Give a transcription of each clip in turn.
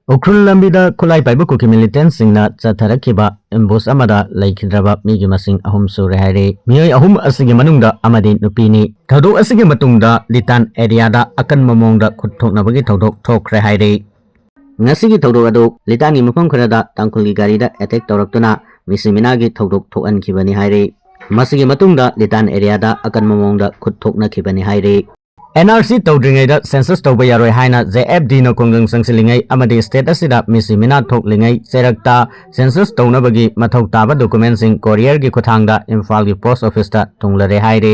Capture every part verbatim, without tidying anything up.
ꯎꯈ꯭ꯔꯨꯜ ꯂꯝꯕꯤꯗ ꯈꯨꯠꯂꯥꯏ ꯄꯥꯏꯕ ꯀꯨꯀꯤ ꯃꯤꯂꯤꯇꯦꯟꯁꯤꯡꯅ ꯆꯠꯊꯔꯛꯈꯤꯕ ꯑꯦꯝꯕꯨꯁ ꯑꯃꯗ ꯂꯩꯈꯤꯗ꯭ꯔꯕ ꯃꯤꯒꯤ ꯃꯁꯤꯡ ꯑꯍꯨꯝ ꯁꯨꯔꯦ ꯍꯥꯏꯔꯦ꯫ ꯃꯤꯑꯣꯏ ꯑꯍꯨꯝ ꯑꯁꯤꯒꯤ ꯃꯅꯨꯡꯗ ꯑꯃꯗꯤ ꯅꯨꯄꯤꯅꯤ꯫ ꯊꯧꯗꯣꯛ ꯑꯁꯤꯒꯤ ꯃꯇꯨꯡꯗ ꯂꯤꯇꯥꯟ ꯑꯦꯔꯤꯌꯥꯗ ꯑꯀꯟꯕ ꯃꯑꯣꯡꯗ ꯈꯨꯠ ꯊꯣꯛꯅꯕꯒꯤ ꯊꯧꯗꯣꯛ ꯊꯣꯛꯈ꯭ꯔꯦ ꯍꯥꯏꯔꯦ꯫ ꯉꯁꯤꯒꯤ ꯊꯧꯗꯣꯛ ꯑꯗꯨ ꯂꯤꯇꯥꯟꯒꯤ ꯃꯐꯝ ꯈꯔꯗ ꯇꯥꯡꯈꯨꯜꯒꯤ ꯒꯥꯔꯤꯗ ꯑꯦꯇꯦꯛ ꯇꯧꯔꯛꯇꯨꯅ ꯃꯤꯁꯤ ꯃꯤꯅꯥꯒꯤ ꯊꯧꯗꯣꯛ ꯊꯣꯛꯍꯟꯈꯤꯕꯅꯤ ꯍꯥꯏꯔꯦ꯫ ꯃꯁꯤꯒꯤ ꯃꯇꯨꯡꯗ ꯂꯤꯇꯥꯟ ꯑꯦꯔꯤꯌꯥꯗ ꯑꯀꯟꯕ ꯃꯑꯣꯡꯗ ꯈꯨꯠ ꯊꯣꯛꯅꯈꯤꯕꯅꯤ ꯍꯥꯏꯔꯦ꯫ ꯑꯦꯟ ꯑꯥꯔ ꯁꯤ ꯇꯧꯗ꯭ꯔꯤꯉꯩꯗ ꯁꯦꯟꯁꯁ ꯇꯧꯕ ꯌꯥꯔꯣꯏ ꯍꯥꯏꯅ ꯖꯦ ꯑꯦꯐ ꯗꯤꯅ ꯈꯨꯡꯒꯪ ꯆꯪꯁꯤꯜꯂꯤꯉꯩ ꯑꯃꯗꯤ ꯁ꯭ꯇꯦꯠ ꯑꯁꯤꯗ ꯃꯤꯁꯤ ꯃꯤꯅꯥ ꯊꯣꯛꯂꯤꯉꯩ ꯆꯩꯔꯛꯇ ꯁꯦꯟꯁꯁ ꯇꯧꯅꯕꯒꯤ ꯃꯊꯧ ꯇꯥꯕ ꯗꯣꯀꯨꯃꯦꯟꯁꯤꯡ ꯀꯣꯔꯤꯌꯔꯒꯤ ꯈꯨꯠꯊꯥꯡꯗ ꯏꯝꯐꯥꯜꯒꯤ ꯄꯣꯁ ꯑꯣꯐꯤꯁꯇ ꯊꯨꯡꯂꯔꯦ ꯍꯥꯏꯔꯤ꯫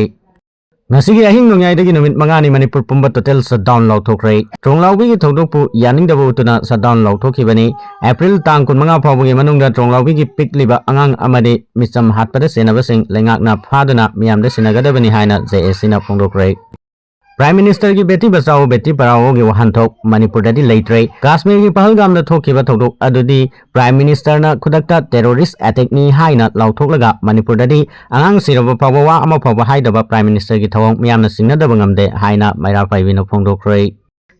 ꯉꯁꯤꯒꯤ ꯑꯍꯤꯡ ꯅꯣꯡꯌꯥꯏꯗꯒꯤ ꯅꯨꯃꯤꯠ ꯃꯉꯥꯅꯤ ꯃꯅꯤꯄꯨꯔ ꯄꯨꯝꯕ ꯇꯣꯇꯦꯜ ꯁꯠꯗꯥꯎꯟ ꯂꯥꯎꯊꯣꯛꯈ꯭ꯔꯦ꯫ ꯇ꯭ꯔꯣꯡꯂꯥꯎꯕꯤꯒꯤ ꯊꯧꯗꯣꯛꯄꯨ ꯌꯥꯅꯤꯡꯗꯕ ꯎꯠꯇꯨꯅ ꯁꯠꯗꯥꯎꯟ ꯂꯥꯎꯊꯣꯛꯈꯤꯕꯅꯤ꯫ ꯑꯦꯄ꯭ꯔꯤꯜ ꯇꯥꯡ ꯀꯨꯟꯃꯉꯥ ꯐꯥꯎꯕꯒꯤ ꯃꯅꯨꯡꯗ ꯇ꯭ꯔꯣꯡꯂꯥꯎꯕꯤꯒꯤ ꯄꯤꯛꯂꯤꯕ ꯑꯉꯥꯡ ꯑꯃꯗꯤ ꯃꯤꯆꯝ ꯍꯥꯠꯄꯗ ꯆꯦꯟꯅꯕꯁꯤꯡ ꯂꯩꯉꯥꯛꯅ ꯐꯥꯗꯨꯅ ꯃꯤꯌꯥꯝꯗ ꯁꯤꯟꯅꯒꯗꯕꯅꯤ ꯍꯥꯏꯅ ꯖꯦ ꯑꯦ ꯁꯤꯅ ꯐꯣꯡꯗꯣꯛꯈ꯭ꯔꯦ꯫ ꯄ꯭ꯔꯥꯏꯝ ꯃꯤꯅꯤꯁꯇꯔꯒꯤ ꯕꯦꯇꯤ ꯕꯆꯥꯎ ꯕꯦꯇꯤ ꯄꯔꯥꯎꯒꯤ ꯋꯥꯍꯟꯊꯣꯛ ꯃꯅꯤꯄꯨꯔꯗꯗꯤ ꯂꯩꯇ꯭ꯔꯦ꯫ ꯀꯥꯁꯃꯤꯔꯒꯤ ꯄꯍꯜꯒꯥꯝꯗ ꯊꯣꯛꯈꯤꯕ ꯊꯧꯗꯣꯛ ꯑꯗꯨꯗꯤ ꯄ꯭ꯔꯥꯏꯝ ꯃꯤꯅꯤꯁꯇꯔꯅ ꯈꯨꯗꯛꯇ ꯇꯦꯔꯣꯔꯤꯁ ꯑꯦꯇꯦꯛꯅꯤ ꯍꯥꯏꯅ ꯂꯥꯎꯊꯣꯛꯂꯒ ꯃꯅꯤꯄꯨꯔꯗꯗꯤ ꯑꯉꯥꯡ ꯁꯤꯔꯕ ꯐꯥꯎꯕ ꯋꯥ ꯑꯃ ꯐꯥꯎꯕ ꯍꯥꯏꯗꯕ ꯄ꯭ꯔꯥꯏꯝ ꯃꯤꯅꯤꯁꯇꯔꯒꯤ ꯊꯧꯑꯣꯡ ꯃꯤꯌꯥꯝꯅ ꯆꯤꯡꯅꯗꯕ ꯉꯝꯗꯦ ꯍꯥꯏꯅ ꯃꯩꯔꯥ ꯄꯥꯏꯕꯤꯅ ꯐꯣꯡꯗꯣꯛꯈ꯭ꯔꯦ꯫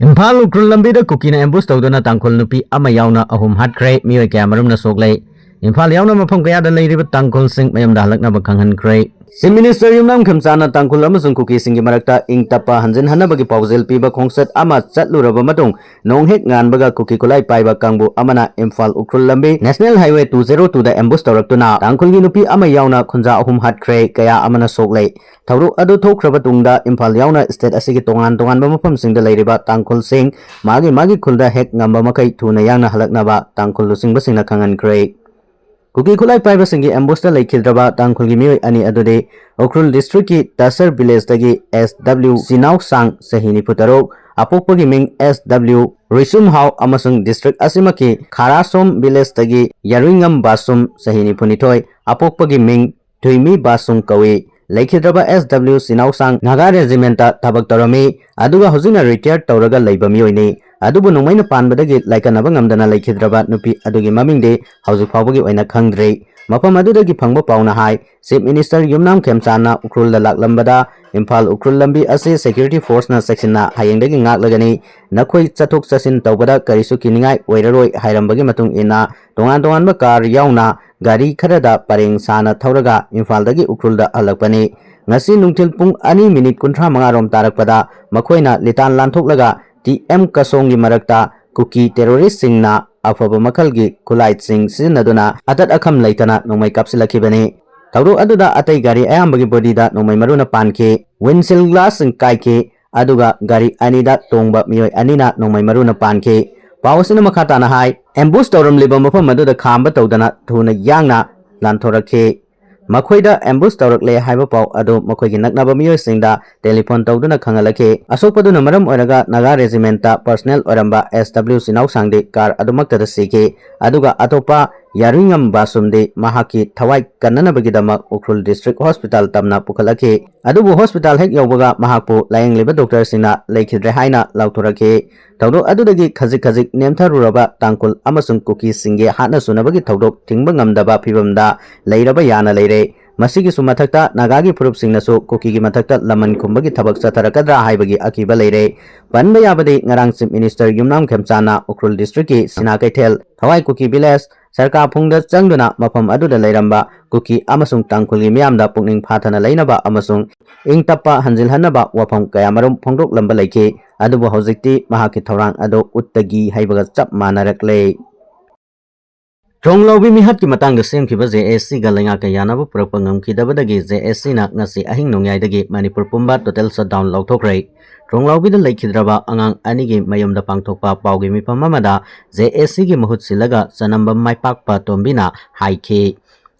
ꯏꯝꯐꯥꯜ ꯎꯈ꯭ꯔꯨꯜ ꯂꯝꯕꯤꯗ ꯀꯨꯀꯤꯅ ꯑꯦꯝꯕꯨꯁ ꯇꯧꯗꯨꯅ ꯇꯥꯡꯈꯨꯜ ꯅꯨꯄꯤ ꯑꯃ ꯌꯥꯎꯅ ꯑꯍꯨꯝ ꯍꯥꯠꯈ꯭ꯔꯦ꯫ ꯃꯤꯑꯣꯏ ꯀꯌꯥꯃꯔꯨꯝꯅ ꯁꯣꯛꯂꯦ꯫ ꯏꯝꯐꯥꯜ ꯌꯥꯎꯅ ꯃꯐꯝ ꯀꯌꯥꯗ ꯂꯩꯔꯤꯕ ꯇꯥꯡꯈꯨꯜꯁꯤꯡ ꯃꯌꯨꯝꯗ ꯍꯜꯂꯛꯅꯕ ꯈꯪꯍꯟꯈ꯭ꯔꯦ꯫ ꯆꯤꯐ ꯃꯤꯅꯤꯁꯇꯔ ꯌꯨꯝꯅꯥꯝ ꯈꯦꯝꯆꯥꯅ ꯇꯥꯡꯈꯨꯜ ꯑꯃꯁꯨꯡ ꯀꯨꯀꯤꯁꯤꯡꯒꯤ ꯃꯔꯛꯇ ꯏꯪ ꯇꯞꯄ ꯍꯟꯖꯤꯟ ꯍꯟꯅꯕꯒꯤ ꯄꯥꯎꯖꯦꯜ ꯄꯤꯕ ꯈꯣꯡꯆꯠ ꯑꯃ ꯆꯠꯂꯨꯔꯕ ꯃꯇꯨꯡ ꯅꯣꯡ ꯍꯦꯛ ꯉꯥꯟꯕꯒ ꯀꯨꯀꯤ ꯈꯨꯠꯂꯥꯏ ꯄꯥꯏꯕ ꯀꯥꯡꯕꯨ ꯑꯃꯅ ꯏꯝꯐꯥꯜ ꯎꯈ꯭ꯔꯨꯜ ꯂꯝꯕꯤ ꯅꯦꯁꯅꯦꯜ ꯍꯥꯏꯋꯦ ꯇꯨ ꯖꯦꯔꯣ ꯇꯨꯗ ꯑꯦꯝꯕꯨꯁ ꯇꯧꯔꯛꯇꯨꯅ ꯇꯥꯡꯈꯨꯜꯒꯤ ꯅꯨꯄꯤ ꯑꯃ ꯌꯥꯎꯅ ꯈꯨꯟꯖꯥ ꯑꯍꯨꯝ ꯍꯥꯠꯈ꯭ꯔꯦ, ꯀꯌꯥ ꯑꯃꯅ ꯁꯣꯛꯂꯦ꯫ ꯊꯧꯗꯣꯛ ꯑꯗꯨ ꯊꯣꯛꯈ꯭ꯔꯕ ꯇꯨꯡꯗ ꯏꯝꯐꯥꯜ ꯌꯥꯎꯅ ꯁ꯭ꯇꯦꯠ ꯑꯁꯤꯒꯤ ꯇꯣꯉꯥꯟ ꯇꯣꯉꯥꯟꯕ ꯃꯐꯝꯁꯤꯡꯗ ꯂꯩꯔꯤꯕ ꯇꯥꯡꯈꯨꯜꯁꯤꯡ ꯃꯥꯒꯤ ꯃꯥꯒꯤ ꯈꯨꯜꯗ ꯍꯦꯛ ꯉꯝꯕ ꯃꯈꯩ ꯊꯨꯅ ꯌꯥꯡꯅ ꯍꯜꯂꯛꯅꯕ ꯇꯥꯡꯈꯨꯜ ꯂꯨꯆꯤꯡꯕꯁꯤꯡꯅ ꯈꯪꯍꯟꯈ꯭ꯔꯦ꯫ ꯀꯨꯀꯤ ꯈꯨꯠꯂꯥꯏ ꯄꯥꯏꯕꯁꯤꯡꯒꯤ ꯑꯦꯝꯕꯨꯁꯇ ꯂꯩꯈꯤꯗ꯭ꯔꯕ ꯇꯥꯡꯈꯨꯜꯒꯤ ꯃꯤꯑꯣꯏ ꯑꯅꯤ ꯑꯗꯨꯗꯤ ꯎꯈ꯭ꯔꯨꯜ ꯗꯤꯁꯇ꯭ꯔꯤꯛꯀꯤ ꯇꯁꯔ ꯚꯤꯂꯦꯖꯇꯒꯤ ꯑꯦꯁ ꯗꯕ꯭ꯂꯤꯎ ꯆꯤꯅꯥꯎꯁꯥꯡ, ꯆꯍꯤ ꯅꯤꯐꯨ ꯇꯔꯨꯛ, ꯑꯄꯣꯛꯄꯒꯤ ꯃꯤꯡ ꯑꯦꯁ ꯗꯕ꯭ꯂꯤꯎ ꯔꯤꯁꯨꯝꯍꯥꯎ, ꯑꯃꯁꯨꯡ ꯗꯤꯁꯇ꯭ꯔꯤꯛ ꯑꯁꯤꯃꯛꯀꯤ ꯈꯥꯔꯥꯁꯣꯝ ꯚꯤꯂꯦꯖꯇꯒꯤ ꯌꯥꯔꯨꯏꯉꯝ ꯕꯥꯁꯨꯝ, ꯆꯍꯤ ꯅꯤꯐꯨꯅꯤꯊꯣꯏ, ꯑꯄꯣꯛꯄꯒꯤ ꯃꯤꯡ ꯊꯨꯏꯃꯤ ꯕꯥꯁꯨꯡ ꯀꯧꯏ꯫ ꯂꯩꯈꯤꯗ꯭ꯔꯕ ꯑꯦꯁ ꯗꯕ꯭ꯂꯤꯎ ꯆꯤꯅꯥꯎꯁꯥꯡ ꯅꯥꯒꯥ ꯔꯦꯖꯤꯃꯦꯟꯇ ꯊꯕꯛ ꯇꯧꯔꯝꯃꯤ, ꯑꯗꯨꯒ ꯍꯧꯖꯤꯛꯅ ꯔꯤꯇꯥꯌꯔ ꯇꯧꯔꯒ ꯂꯩꯕ ꯃꯤꯑꯣꯏꯅꯤ꯫ ꯑꯗꯨꯕꯨ ꯅꯣꯡꯃꯩꯅ ꯄꯥꯟꯕꯗꯒꯤ ꯂꯥꯏꯀꯠꯅꯕ ꯉꯝꯗꯅ ꯂꯩꯈꯤꯗ꯭ꯔꯕ ꯅꯨꯄꯤ ꯑꯗꯨꯒꯤ ꯃꯃꯤꯡꯗꯤ ꯍꯧꯖꯤꯛ ꯐꯥꯎꯕꯒꯤ ꯑꯣꯏꯅ ꯈꯪꯗ꯭ꯔꯤ꯫ ꯃꯐꯝ ꯑꯗꯨꯗꯒꯤ ꯐꯪꯕ ꯄꯥꯎꯅ ꯍꯥꯏ, Chief Minister ꯌꯨꯝꯅꯥꯝ ꯈꯦꯝꯆꯥꯟꯅ ꯎꯈ꯭ꯔꯨꯜꯗ ꯂꯥꯛꯂꯝꯕꯗ ꯏꯝꯐꯥꯜ ꯎꯈ꯭ꯔꯨꯜ ꯂꯝꯕꯤ ꯑꯁꯤ security forceꯅ ꯆꯦꯛꯁꯤꯟꯅ ꯍꯌꯦꯡꯗꯒꯤ ꯉꯥꯛꯂꯒꯅꯤ, ꯅꯈꯣꯏ ꯆꯠꯊꯣꯛ ꯆꯠꯁꯤꯟ ꯇꯧꯕꯗ ꯀꯔꯤꯁꯨ ꯀꯤꯅꯤꯡꯉꯥꯏ ꯑꯣꯏꯔꯔꯣꯏ ꯍꯥꯏꯔꯝꯕꯒꯤ ꯃꯇꯨꯡ ꯏꯟꯅ ꯇꯣꯉꯥꯟ ꯇꯣꯉꯥꯟꯕ car ꯌꯥꯎꯅ ꯒꯥꯔꯤ ꯈꯔꯗ ꯄꯔꯦꯡ ꯁꯥꯅ ꯊꯧꯔꯒ ꯏꯝꯐꯥꯜꯗꯒꯤ ꯎꯈ꯭ꯔꯨꯜꯗ ꯍꯜꯂꯛꯄꯅꯤ꯫ ꯉꯁꯤ ꯅꯨꯡꯊꯤꯜ ꯄꯨꯡ ꯑꯅꯤ minute ꯀꯨꯟꯊ꯭ꯔꯥ ꯃꯉꯥ ꯔꯣꯝ ꯇꯥꯔꯛꯄꯗ ꯃꯈꯣꯏꯅ ꯂꯤꯇꯥꯟ ꯂꯥꯟꯊꯣꯛꯂꯒ ꯇꯤ ꯑꯦꯝ ꯀꯁꯣꯡꯒꯤ ꯃꯔꯛꯇ ꯀꯨꯀꯤ terroristꯁꯤꯡꯅ ꯑꯐꯕ ꯃꯈꯜꯒꯤ ꯈꯨꯠꯂꯥꯏꯁꯤꯡ ꯁꯤꯖꯤꯟꯅꯗꯨꯅ ꯑꯇꯠ ꯑꯈꯝ ꯂꯩꯇꯅ ꯅꯣꯡꯃꯩ ꯀꯥꯞꯁꯤꯜꯂꯛꯈꯤꯕꯅꯤ꯫ ꯊꯧꯗꯣꯛ ꯑꯗꯨꯗ ꯑꯇꯩ ꯒꯥꯔꯤ ꯑꯌꯥꯝꯕꯒꯤ bodyꯗ ꯅꯣꯡꯃꯩ ꯃꯔꯨꯅ ꯄꯥꯟꯈꯤ, windshield glassꯁꯤꯡ ꯀꯥꯏꯈꯤ, ꯑꯗꯨꯒ ꯒꯥꯔꯤ ꯑꯅꯤꯗ ꯇꯣꯡꯕ ꯃꯤꯑꯣꯏ ꯑꯅꯤꯅ ꯅꯣꯡꯃꯩ ꯃꯔꯨꯅ ꯄꯥꯟꯈꯤ꯫ ꯄꯥꯎ ꯑꯁꯤꯅ ꯃꯈꯥ ꯇꯥꯅ ꯍꯥꯏ, ambush ꯇꯧꯔꯝꯂꯤꯕ ꯃꯐꯝ ꯑꯗꯨꯗ ꯈꯥꯝꯕ ꯇꯧꯗꯅ ꯊꯨꯅ ꯌꯥꯡꯅ ꯂꯥꯟꯊꯣꯔꯛꯈꯤ꯫ ꯃꯈꯣꯏꯗ ambush ꯇꯧꯔꯛꯂꯦ ꯍꯥꯏꯕ ꯄꯥꯎ ꯑꯗꯨ ꯃꯈꯣꯏꯒꯤ ꯅꯛꯅꯕ ꯃꯤꯑꯣꯏꯁꯤꯡꯗ telephone ꯇꯧꯗꯨꯅ ꯈꯪꯍꯜꯂꯛꯈꯤ꯫ ꯑꯁꯣꯛꯄꯗꯨꯅ ꯃꯔꯝ ꯑꯣꯏꯔꯒ ꯅꯥꯒꯥ regimentꯇ personnel ꯑꯣꯏꯔꯝꯕ S W ꯆꯤꯅꯥꯎꯁꯥꯡꯗꯤ car ꯑꯗꯨꯃꯛꯇꯗ ꯁꯤꯈꯤ, ꯑꯗꯨꯒ ꯑꯇꯣꯞꯄ ꯌꯥꯔꯨꯏꯉꯝ ꯕꯥꯁꯨꯝꯗꯤ ꯃꯍꯥꯛꯀꯤ ꯊꯋꯥꯏ ꯀꯟꯅꯅꯕꯒꯤꯗꯃꯛ ꯎꯈ꯭ꯔꯨꯜ District Hospital ꯇꯝꯅ ꯄꯨꯈꯠꯂꯛꯈꯤ꯫ ꯑꯗꯨꯕꯨ hospital ꯍꯦꯛ ꯌꯧꯕꯒ ꯃꯍꯥꯛꯄꯨ ꯂꯥꯌꯦꯡꯂꯤꯕ doctorꯁꯤꯡꯅ ꯂꯩꯈꯤꯗ꯭ꯔꯦ ꯍꯥꯏꯅ ꯂꯥꯎꯊꯣꯔꯛꯈꯤ꯫ ꯊꯧꯗꯣꯛ ꯑꯗꯨꯗꯒꯤ ꯈꯖꯤꯛ ꯈꯖꯤꯛ ꯅꯦꯝꯊꯔꯨꯔꯕ ꯇꯥꯡꯈꯨꯜ ꯑꯃꯁꯨꯡ ꯀꯨꯀꯤꯁꯤꯡꯒꯤ ꯍꯥꯠꯅ ꯁꯨꯅꯕꯒꯤ ꯊꯧꯗꯣꯛ ꯊꯤꯡꯕ ꯉꯝꯗꯕ ꯐꯤꯕꯝꯗ ꯂꯩꯔꯕ ꯌꯥꯅ ꯂꯩꯔꯦ꯫ ꯃꯁꯤꯒꯤꯁꯨ ꯃꯊꯛꯇ ꯅꯥꯒꯥꯒꯤ ꯐꯨꯔꯨꯞꯁꯤꯡꯅꯁꯨ ꯀꯨꯀꯤꯒꯤ ꯃꯊꯛꯇ ꯂꯃꯟ ꯈꯨꯝꯕꯒꯤ ꯊꯕꯛ ꯆꯠꯊꯔꯛꯀꯗ꯭ꯔꯥ ꯍꯥꯏꯕꯒꯤ ꯑꯀꯤꯕ ꯂꯩꯔꯦ꯫ ꯄꯟꯕ ꯌꯥꯕꯗꯤ ꯉꯔꯥꯡ Chief Minister ꯌꯨꯝꯅꯥꯝ ꯈꯦꯝꯆꯥꯟꯅ ꯎꯈ꯭ꯔꯨꯜ Districtꯀꯤ ꯁꯤꯅꯥ ꯀꯩꯊꯦꯜ, ꯊꯋꯥꯏ ꯀꯨꯀꯤ village, ꯁꯔꯀꯥꯐꯨꯡꯗ ꯆꯪꯗꯨꯅ ꯃꯐꯝ ꯑꯗꯨꯗ ꯂꯩꯔꯝꯕ ꯀꯨꯀꯤ ꯑꯃꯁꯨꯡ ꯇꯥꯡꯈꯨꯜꯒꯤ ꯃꯤꯌꯥꯝꯗ ꯄꯨꯛꯅꯤꯡ ꯐꯥꯊꯅ ꯂꯩꯅꯕ ꯑꯃꯁꯨꯡ ꯏꯪ ꯇꯞꯄ ꯍꯟꯖꯤꯜꯍꯟꯅꯕ ꯋꯥꯐꯝ ꯀꯌꯥꯃꯔꯨꯝ ꯐꯣꯡꯗꯣꯛꯂꯝꯕ ꯂꯩꯈꯤ꯫ ꯑꯗꯨꯕꯨ ꯍꯧꯖꯤꯛꯇꯤ ꯃꯍꯥꯛꯀꯤ ꯊꯧꯔꯥꯡ ꯑꯗꯨ ꯎꯠꯇꯒꯤ ꯍꯩꯕꯒ ꯆꯞ ꯃꯥꯟꯅꯔꯛꯂꯦ꯫ ꯊꯣꯡꯂꯥꯎꯕꯤ ꯃꯤꯍꯥꯠꯀꯤ ꯃꯇꯥꯡꯗ ꯁꯦꯝꯈꯤꯕ J A Cꯒ ꯂꯩꯉꯥꯛꯀ ꯌꯥꯅꯕ ꯄꯨꯔꯛꯄ ꯉꯝꯈꯤꯗꯕꯗꯒꯤ J A Cꯅ ꯉꯁꯤ ꯑꯍꯤꯡ ꯅꯣꯡꯌꯥꯏꯗꯒꯤ ꯃꯅꯤꯄꯨꯔ ꯄꯨꯝꯕ total shutdown ꯂꯥꯎꯊꯣꯛꯈ꯭ꯔꯦ꯫ ꯊꯣꯡꯂꯥꯎꯕꯤꯗ ꯂꯩꯈꯤꯗ꯭ꯔꯕ ꯑꯉꯥꯡ ꯑꯅꯤꯒꯤ ꯃꯌꯨꯝꯗ ꯄꯥꯡꯊꯣꯛꯄ ꯄꯥꯎꯒꯤ ꯃꯤꯐꯝ ꯑꯃꯗ J A Cꯒꯤ ꯃꯍꯨꯠ ꯁꯤꯜꯂꯒ ꯆꯅꯝꯕꯝ ꯃꯥꯏꯄꯥꯛꯄ ꯇꯣꯝꯕꯤꯅ ꯍꯥꯏꯈꯤ꯫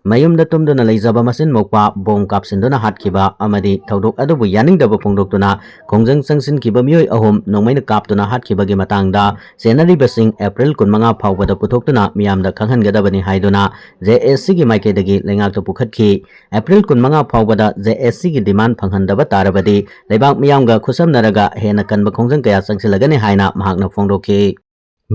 ꯃꯌꯨꯝꯗ ꯇꯨꯝꯗꯨꯅ ꯂꯩꯖꯕ ꯃꯆꯤꯟ ꯃꯧꯄꯥ ꯕꯣꯝ ꯀꯥꯞꯁꯤꯟꯗꯨꯅ ꯍꯥꯠꯈꯤꯕ ꯑꯃꯗꯤ ꯊꯧꯗꯣꯛ ꯑꯗꯨꯕꯨ ꯌꯥꯅꯤꯡꯗꯕ ꯐꯣꯡꯗꯣꯛꯇꯨꯅ ꯈꯣꯡꯖꯪ ꯆꯪꯁꯤꯟꯈꯤꯕ ꯃꯤꯑꯣꯏ ꯑꯍꯨꯝ ꯅꯣꯡꯃꯩꯅ ꯀꯥꯞꯇꯨꯅ ꯍꯥꯠꯈꯤꯕꯒꯤ ꯃꯇꯥꯡꯗ ꯆꯦꯟꯅꯔꯤꯕꯁꯤꯡ ꯑꯦꯄ꯭ꯔꯤꯜ ꯀꯨꯟꯃꯉꯥ ꯐꯥꯎꯕꯗ ꯄꯨꯊꯣꯛꯇꯨꯅ ꯃꯤꯌꯥꯝꯗ ꯈꯪꯍꯟꯒꯗꯕꯅꯤ ꯍꯥꯏꯗꯨꯅ ꯖꯦ ꯑꯦꯁ ꯁꯤꯒꯤ ꯃꯥꯏꯀꯩꯗꯒꯤ ꯂꯩꯉꯥꯛꯇ ꯄꯨꯈꯠꯈꯤ꯫ ꯑꯦꯄ꯭ꯔꯤꯜ ꯀꯨꯟꯃꯉꯥ ꯐꯥꯎꯕꯗ ꯖꯦ ꯑꯦꯁ ꯁꯤꯒꯤ ꯗꯤꯃꯥꯟ ꯐꯪꯍꯟꯗꯕ ꯇꯥꯔꯕꯗꯤ ꯂꯩꯕꯥꯛ ꯃꯤꯌꯥꯝꯒ ꯈꯨꯠꯁꯝꯅꯔꯒ ꯍꯦꯟꯅ ꯀꯟꯕ ꯈꯣꯡꯖꯪ ꯀꯌꯥ ꯆꯪꯁꯤꯜꯂꯒꯅꯤ ꯍꯥꯏꯅ ꯃꯍꯥꯛꯅ ꯐꯣꯡꯗꯣꯛꯈꯤ꯫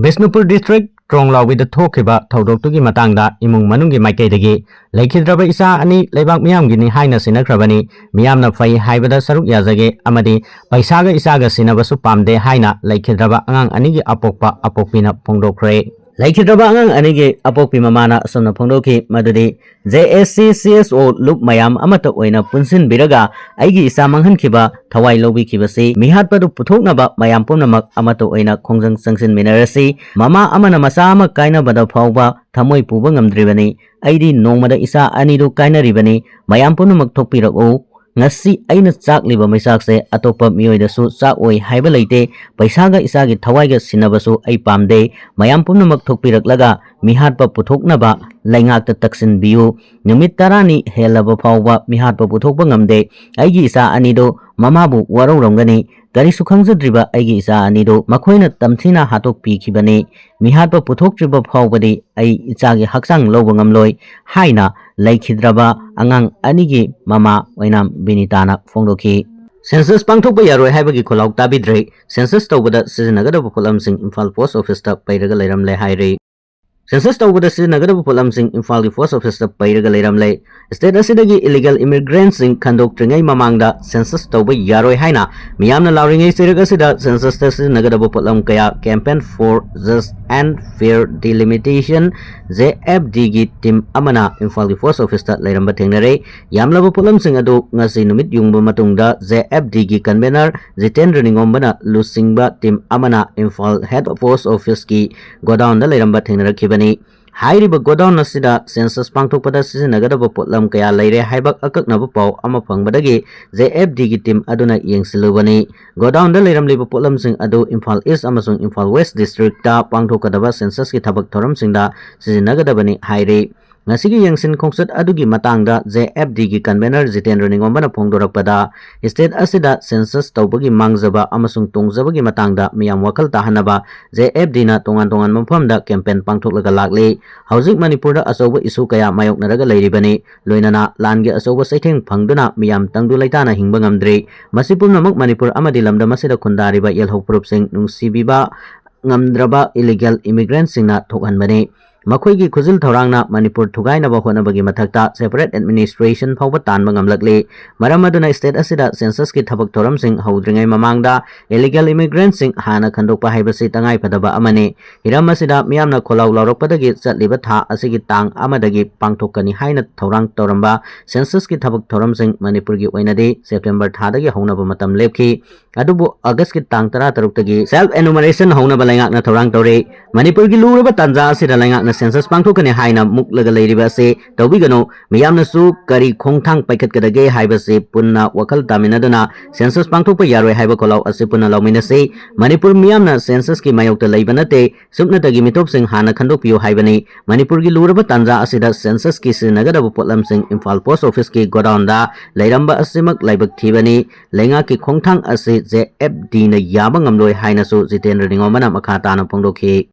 ꯕꯤꯁꯅꯨꯄꯨꯔ ꯗꯤꯁꯇ꯭ꯔꯤꯛ ꯇ꯭ꯔꯣꯡꯂꯥꯎꯕꯤꯗ ꯊꯣꯛꯈꯤꯕ ꯊꯧꯗꯣꯛꯇꯨꯒꯤ ꯃꯇꯥꯡꯗ ꯏꯃꯨꯡ ꯃꯅꯨꯡꯒꯤ ꯃꯥꯏꯀꯩꯗꯒꯤ ꯂꯩꯈꯤꯗ꯭ꯔꯕ ꯏꯆꯥ ꯑꯅꯤ ꯂꯩꯕꯥꯛ ꯃꯤꯌꯥꯝꯒꯤꯅꯤ ꯍꯥꯏꯅ ꯁꯤꯟꯅꯈ꯭ꯔꯕꯅꯤ, ꯃꯤꯌꯥꯝꯅ ꯐꯩ ꯍꯥꯏꯕꯗ ꯁꯔꯨꯛ ꯌꯥꯖꯒꯦ ꯑꯃꯗꯤ ꯄꯩꯁꯥꯒ ꯏꯆꯥꯒ ꯁꯤꯟꯅꯕꯁꯨ ꯄꯥꯝꯗꯦ ꯍꯥꯏꯅ ꯂꯩꯈꯤꯗ꯭ꯔꯕ ꯑꯉꯥꯡ ꯑꯅꯤꯒꯤ ꯑꯄꯣꯛꯄ ꯑꯄꯣꯛꯄꯤꯅ ꯐꯣꯡꯗꯣꯛꯈ꯭ꯔꯦ꯫ ꯂꯩꯈꯤꯗ꯭ꯔꯕ ꯑꯉꯥꯡ ꯑꯅꯤꯒꯤ ꯑꯄꯣꯛꯄꯤ ꯃꯃꯥꯅ ꯑꯁꯨꯝꯅ ꯐꯣꯡꯗꯣꯛꯈꯤ, ꯃꯗꯨꯗꯤ J S C C S ꯑꯣ ꯂꯨꯞ ꯃꯌꯥꯝ ꯑꯃꯠꯇ ꯑꯣꯏꯅ ꯄꯨꯟꯁꯤꯟꯕꯤꯔꯒ ꯑꯩꯒꯤ ꯏꯆꯥ ꯃꯥꯡꯍꯟꯈꯤꯕ ꯊꯋꯥꯏ ꯂꯧꯕꯤꯈꯤꯕꯁꯤ ꯃꯤꯍꯥꯠꯄꯗꯨ ꯄꯨꯊꯣꯛꯅꯕ ꯃꯌꯥꯝ ꯄꯨꯝꯅꯃꯛ ꯑꯃꯠꯇ ꯑꯣꯏꯅ ꯈꯣꯡꯖꯪ ꯆꯪꯁꯤꯟꯃꯤꯟꯅꯔꯁꯤ꯫ ꯃꯃꯥ ꯑꯃꯅ ꯃꯆꯥ ꯑꯃ ꯀꯥꯏꯅꯕꯗ ꯐꯥꯎꯕ ꯊꯃꯣꯏ ꯄꯨꯕ ꯉꯝꯗ꯭ꯔꯤꯕꯅꯤ꯫ ꯑꯩꯗꯤ ꯅꯣꯡꯃꯗ ꯏꯆꯥ ꯑꯅꯤꯗꯨ ꯀꯥꯏꯅꯔꯤꯕꯅꯤ꯫ ꯃꯌꯥꯝ ꯄꯨꯝꯅꯃꯛ ꯊꯣꯛꯄꯤꯔꯛꯎ꯫ ꯉꯁꯤ ꯑꯩꯅ ꯆꯥꯛꯂꯤꯕ ꯃꯩꯆꯥꯛꯁꯦ ꯑꯇꯣꯞꯄ ꯃꯤꯑꯣꯏꯗꯁꯨ ꯆꯥꯛꯑꯣꯏ ꯍꯥꯏꯕ ꯂꯩꯇꯦ꯫ ꯄꯩꯁꯥꯒ ꯏꯆꯥꯒꯤ ꯊꯋꯥꯏꯒ ꯁꯤꯟꯅꯕꯁꯨ ꯑꯩ ꯄꯥꯝꯗꯦ꯫ ꯃꯌꯥꯝ ꯄꯨꯝꯅꯃꯛ ꯊꯣꯛꯄꯤꯔꯛꯂꯒ ꯃꯤꯍꯥꯠꯄ ꯄꯨꯊꯣꯛꯅꯕ ꯂꯩꯉꯥꯛꯇ ꯇꯛꯁꯤꯟꯕꯤꯌꯨ꯫ ꯅꯨꯃꯤꯠ ꯇꯔꯥꯅꯤ ꯍꯦꯜꯂꯕ ꯐꯥꯎꯕ ꯃꯤꯍꯥꯠꯄ ꯄꯨꯊꯣꯛꯄ ꯉꯝꯗꯦ꯫ ꯑꯩꯒꯤ ꯏꯆꯥ ꯑꯅꯤꯗꯨ ꯃꯃꯥꯕꯨ ꯋꯥꯔꯧꯔꯝꯒꯅꯤ꯫ ꯀꯔꯤꯁꯨ ꯈꯪꯖꯗ꯭ꯔꯤꯕ ꯑꯩꯒꯤ ꯏꯆꯥ ꯑꯅꯤꯗꯨ ꯃꯈꯣꯏꯅ ꯇꯝꯊꯤꯅ ꯍꯥꯠꯇꯣꯛꯄꯤꯈꯤꯕꯅꯤ꯫ ꯃꯤꯍꯥꯠꯄ ꯄꯨꯊꯣꯛꯇ꯭ꯔꯤꯕ ꯐꯥꯎꯕꯗꯤ ꯑꯩ ꯏꯆꯥꯒꯤ ꯍꯛꯆꯥꯡ ꯂꯧꯕ ꯉꯝꯂꯣꯏ ꯍꯥꯏꯅ ꯂꯩꯈꯤꯗ꯭ꯔꯕ ꯑꯉꯥꯡ ꯑꯅꯤꯒꯤ ꯃꯃꯥ ꯑꯣꯏꯅꯥꯝ ꯕꯤꯅꯤꯇꯥꯅ ꯐꯣꯡꯗꯣꯛꯈꯤ꯫ ꯁꯦꯟꯁꯁ ꯄꯥꯡꯊꯣꯛꯄ ꯌꯥꯔꯣꯏ ꯍꯥꯏꯕꯒꯤ ꯈꯣꯜꯂꯥꯎ ꯇꯥꯕꯤꯗ꯭ꯔꯦ꯫ ꯁꯦꯟꯁꯁ ꯇꯧꯕꯗ ꯁꯤꯖꯤꯟꯅꯒꯗꯕ ꯄꯣꯠꯂꯝꯁꯤꯡ ꯏꯝꯐꯥꯜ ꯄꯣꯁ ꯑꯣꯐꯤꯁꯇ ꯄꯩꯔꯒ ꯂꯩꯔꯝꯂꯦ ꯍꯥꯏꯔꯤ꯫ ꯁꯦꯟꯁꯁ ꯇꯧꯕꯗ ꯁꯤꯖꯤꯟꯅꯒꯗꯕ ꯄꯣꯠꯂꯝꯁꯤꯡ ꯏꯝꯐꯥꯜꯒꯤ ꯄꯣꯁ ꯑꯣꯐꯤꯁꯇ ꯄꯩꯔꯒ ꯂꯩꯔꯝꯂꯦ꯫ ꯁ꯭ꯇꯦꯠ ꯑꯁꯤꯗꯒꯤ ꯏꯂꯤꯒꯦꯜ ꯏꯃꯤꯒ꯭ꯔꯦꯟꯠꯁꯤꯡ ꯈꯟꯗꯣꯛꯇ꯭ꯔꯤꯉꯩ ꯃꯃꯥꯡꯗ ꯁꯦꯟꯁꯁ ꯇꯧꯕ ꯌꯥꯔꯣꯏ ꯍꯥꯏꯅ ꯃꯤꯌꯥꯝꯅ ꯂꯥꯎꯔꯤꯉꯩ ꯆꯩꯔꯛ ꯑꯁꯤꯗ ꯁꯦꯟꯁꯁꯇ ꯁꯤꯖꯤꯟꯅꯒꯗꯕ ꯄꯣꯠꯂꯝ ꯀꯌꯥ Campaign for Just and Fair Delimitation, J F ꯗꯤꯒꯤ ꯇꯤꯝ ꯑꯃꯅ ꯏꯝꯐꯥꯜꯒꯤ ꯄꯣꯁ ꯑꯣꯐꯤꯁꯇ ꯂꯩꯔꯝꯕ ꯊꯦꯡꯅꯔꯦ꯫ ꯌꯥꯝꯂꯕ ꯄꯣꯠꯂꯝꯁꯤꯡ ꯑꯗꯨ ꯉꯁꯤ ꯅꯨꯃꯤꯠ ꯌꯨꯡꯕ ꯃꯇꯨꯡꯗ ꯖꯦ ꯑꯦꯐ ꯗꯤꯒꯤ ꯀꯟꯚꯦꯅꯔ ꯖꯤꯇꯦꯟꯗ꯭ꯔ ꯅꯤꯉꯣꯝꯕꯅ ꯂꯨꯆꯤꯡꯕ ꯇꯤꯝ ꯑꯃꯅ ꯏꯝꯐꯥꯜ ꯍꯦꯗ ꯄꯣꯁ ꯑꯣꯐꯤꯁꯀꯤ ꯒꯣꯗꯥꯎꯟꯗ ꯂꯩꯔꯝꯕ ꯊꯦꯡꯅꯔꯛꯈꯤꯕꯅꯤ꯫ ꯍꯥꯏꯔꯤꯕ ꯒꯣꯗꯥꯎꯟ ꯑꯁꯤꯗ ꯁꯦꯟꯁꯁ ꯄꯥꯡꯊꯣꯛꯄꯗ ꯁꯤꯖꯤꯟꯅꯒꯗꯕ ꯄꯣꯠꯂꯝ ꯀꯌꯥ ꯂꯩꯔꯦ ꯍꯥꯏꯕ ꯑꯀꯛꯅꯕ ꯄꯥꯎ ꯑꯃ ꯐꯪꯕꯗꯒꯤ ꯖꯦ ꯑꯦꯐ ꯗꯤꯒꯤ ꯇꯤꯝ ꯑꯗꯨꯅ ꯌꯦꯡꯁꯤꯜꯂꯨꯕꯅꯤ꯫ ꯒꯣꯗꯥꯎꯟꯗ ꯂꯩꯔꯝꯂꯤꯕ ꯄꯣꯠꯂꯝꯁꯤꯡ ꯑꯗꯨ ꯏꯝꯐꯥꯜ ꯏꯁ ꯑꯃꯁꯨꯡ ꯏꯝꯐꯥꯜ ꯋꯦꯁ ꯗꯤꯁꯇ꯭ꯔꯤꯛꯇ ꯄꯥꯡꯊꯣꯛꯀꯗꯕ ꯁꯦꯟꯁꯁꯀꯤ ꯊꯕꯛ ꯊꯧꯔꯝꯁꯤꯡꯗ ꯁꯤꯖꯤꯟꯅꯒꯗꯕꯅꯤ ꯍꯥꯏꯔꯤ꯫ ꯉꯁꯤꯒꯤ ꯌꯦꯡꯁꯤꯟ ꯈꯣꯡꯆꯠ ꯑꯗꯨꯒꯤ ꯃꯇꯥꯡꯗ J F D ꯒꯤ convener ꯖꯤꯇꯦꯟꯗ꯭ꯔ ꯅꯤꯉꯣꯝꯕꯅ ꯐꯣꯡꯗꯣꯔꯛꯄꯗ, state ꯑꯁꯤꯗ census ꯇꯧꯕꯒꯤ ꯃꯥꯡꯖꯕ ꯑꯃꯁꯨꯡ ꯇꯣꯡꯖꯕꯒꯤ ꯃꯇꯥꯡꯗ ꯃꯤꯌꯥꯝ ꯋꯥꯈꯜ ꯇꯥꯍꯟꯅꯕ J F D ꯅ ꯇꯣꯉꯥꯟ ꯇꯣꯉꯥꯟꯕ ꯃꯐꯝꯗ campaign ꯄꯥꯡꯊꯣꯛꯂꯒ ꯂꯥꯛꯂꯤ꯫ ꯍꯧꯖꯤꯛ ꯃꯅꯤꯄꯨꯔꯗ ꯑꯆꯧꯕ issue ꯀꯌꯥ ꯃꯥꯌꯣꯛꯅꯔꯒ ꯂꯩꯔꯤꯕꯅꯤ꯫ ꯂꯣꯏꯅꯅ ꯂꯥꯟꯒꯤ ꯑꯆꯧꯕ ꯆꯩꯊꯦꯡ ꯐꯪꯗꯨꯅ ꯃꯤꯌꯥꯝ ꯇꯪꯗꯨ ꯂꯩꯇꯥꯅ ꯍꯤꯡꯕ ꯉꯝꯗ꯭ꯔꯤ꯫ ꯃꯁꯤ ꯄꯨꯝꯅꯃꯛ ꯃꯅꯤꯄꯨꯔ ꯑꯃꯗꯤ ꯂꯝꯗꯝ ꯑꯁꯤꯗ ꯈꯨꯟꯗꯥꯔꯤꯕ ꯌꯦꯜꯍꯧ ꯐꯨꯔꯨꯞꯁꯤꯡ ꯅꯨꯡꯁꯤꯕꯤꯕ ꯉꯝꯗ꯭ꯔꯕ illegal immigrant ꯁꯤꯡꯅ ꯊꯣꯛꯍꯟꯕꯅꯤ꯫ ꯃꯈꯣꯏꯒꯤ ꯈꯨꯖꯤꯜ ꯊꯧꯔꯥꯡꯅ ꯃꯅꯤꯄꯨꯔ ꯊꯨꯒꯥꯏꯅꯕ ꯍꯣꯠꯅꯕꯒꯤ ꯃꯊꯛꯇ separate administration ꯐꯥꯎꯕ ꯇꯥꯟꯕ ꯉꯝꯂꯛꯂꯤ꯫ ꯃꯔꯝ ꯑꯗꯨꯅ state ꯑꯁꯤꯗ census ꯀꯤ ꯊꯕꯛ ꯊꯧꯔꯝꯁꯤꯡ ꯍꯧꯗ꯭ꯔꯤꯉꯩ ꯃꯃꯥꯡꯗ illegal immigrant ꯁꯤꯡ ꯍꯥꯟꯅ ꯈꯟꯗꯣꯛꯄ ꯍꯥꯏꯕꯁꯤ ꯇꯉꯥꯏꯐꯗꯕ ꯑꯃꯅꯤ꯫ ꯍꯤꯔꯝ ꯑꯁꯤꯗ ꯃꯤꯌꯥꯝꯅ ꯈꯣꯜꯂꯥꯎ ꯂꯥꯎꯔꯛꯄꯗꯒꯤ ꯆꯠꯂꯤꯕ ꯊꯥ ꯑꯁꯤꯒꯤ ꯇꯥꯡ ꯑꯃꯗꯒꯤ ꯄꯥꯡꯊꯣꯛꯀꯅꯤ ꯍꯥꯏꯅ ꯊꯧꯔꯥꯡ ꯇꯧꯔꯝꯕ census ꯀꯤ ꯊꯕꯛ ꯊꯧꯔꯝꯁꯤꯡ ꯃꯅꯤꯄꯨꯔꯒꯤ ꯑꯣꯏꯅꯗꯤ September ꯊꯥꯗꯒꯤ ꯍꯧꯅꯕ ꯃꯇꯝ ꯂꯦꯞꯈꯤ꯫ ꯑꯗꯨꯕꯨ August ꯀꯤ ꯇꯥꯡ ꯇꯔꯥꯇꯔꯨꯛꯇꯒꯤ self enumeration ꯍꯧꯅꯕ ꯂꯩꯉꯥꯛꯅ ꯊꯧꯔꯥꯡ ꯇꯧꯔꯤ꯫ ꯃꯅꯤꯄꯨꯔꯒꯤ ꯂꯨꯔꯕ ꯇꯥꯟꯖꯥ ꯑꯁꯤꯗ ꯂꯩꯉꯥꯛꯅ census ꯄꯥꯡꯊꯣꯛꯀꯅꯤ ꯍꯥꯏꯅ ꯃꯨꯛꯂꯒ ꯂꯩꯔꯤꯕ ꯑꯁꯤ ꯇꯧꯕꯤꯒꯅꯨ꯫ ꯃꯤꯌꯥꯝꯅꯁꯨ ꯀꯔꯤ ꯈꯣꯡꯊꯥꯡ ꯄꯥꯏꯈꯠꯀꯗꯒꯦ ꯍꯥꯏꯕꯁꯤ ꯄꯨꯟꯅ ꯋꯥꯈꯜ ꯇꯥꯃꯤꯟꯅꯗꯨꯅ census ꯄꯥꯡꯊꯣꯛꯄ ꯌꯥꯔꯣꯏ ꯍꯥꯏꯕ ꯈꯣꯜꯂꯥꯎ ꯑꯁꯤ ꯄꯨꯟꯅ ꯂꯧꯃꯤꯟꯅꯁꯤ꯫ ꯃꯅꯤꯄꯨꯔ ꯃꯤꯌꯥꯝꯅ census ꯀꯤ ꯃꯥꯌꯣꯛꯇ ꯂꯩꯕ ꯅꯠꯇꯦ꯫ ꯁꯨꯞꯅꯇꯒꯤ ꯃꯤꯇꯣꯞꯁꯤꯡ ꯍꯥꯟꯅ ꯈꯟꯗꯣꯛꯄꯤꯌꯨ ꯍꯥꯏꯕꯅꯤ꯫ ꯃꯅꯤꯄꯨꯔꯒꯤ ꯂꯨꯔꯕ ꯇꯥꯟꯖꯥ ꯑꯁꯤꯗ census ꯀꯤ ꯁꯤꯖꯤꯟꯅꯒꯗꯕ ꯄꯣꯠꯂꯝꯁꯤꯡ Imphal post office ꯀꯤ godown ꯗ ꯂꯩꯔꯝꯕ ꯑꯁꯤꯃꯛ ꯂꯥꯏꯕꯛ ꯊꯤꯕꯅꯤ꯫ ꯂꯩꯉꯥꯛꯀꯤ ꯈꯣꯡꯊꯥꯡ ꯑꯁꯤ J F D ꯅ ꯌꯥꯕ ꯉꯝꯂꯣꯏ ꯍꯥꯏꯅꯁꯨ ꯖꯤꯇꯦꯟꯗ꯭ꯔ ꯅꯤꯉꯣꯝꯕꯅ ꯃꯈꯥ ꯇꯥꯅ ꯐꯣꯡꯗꯣꯛꯈꯤ꯫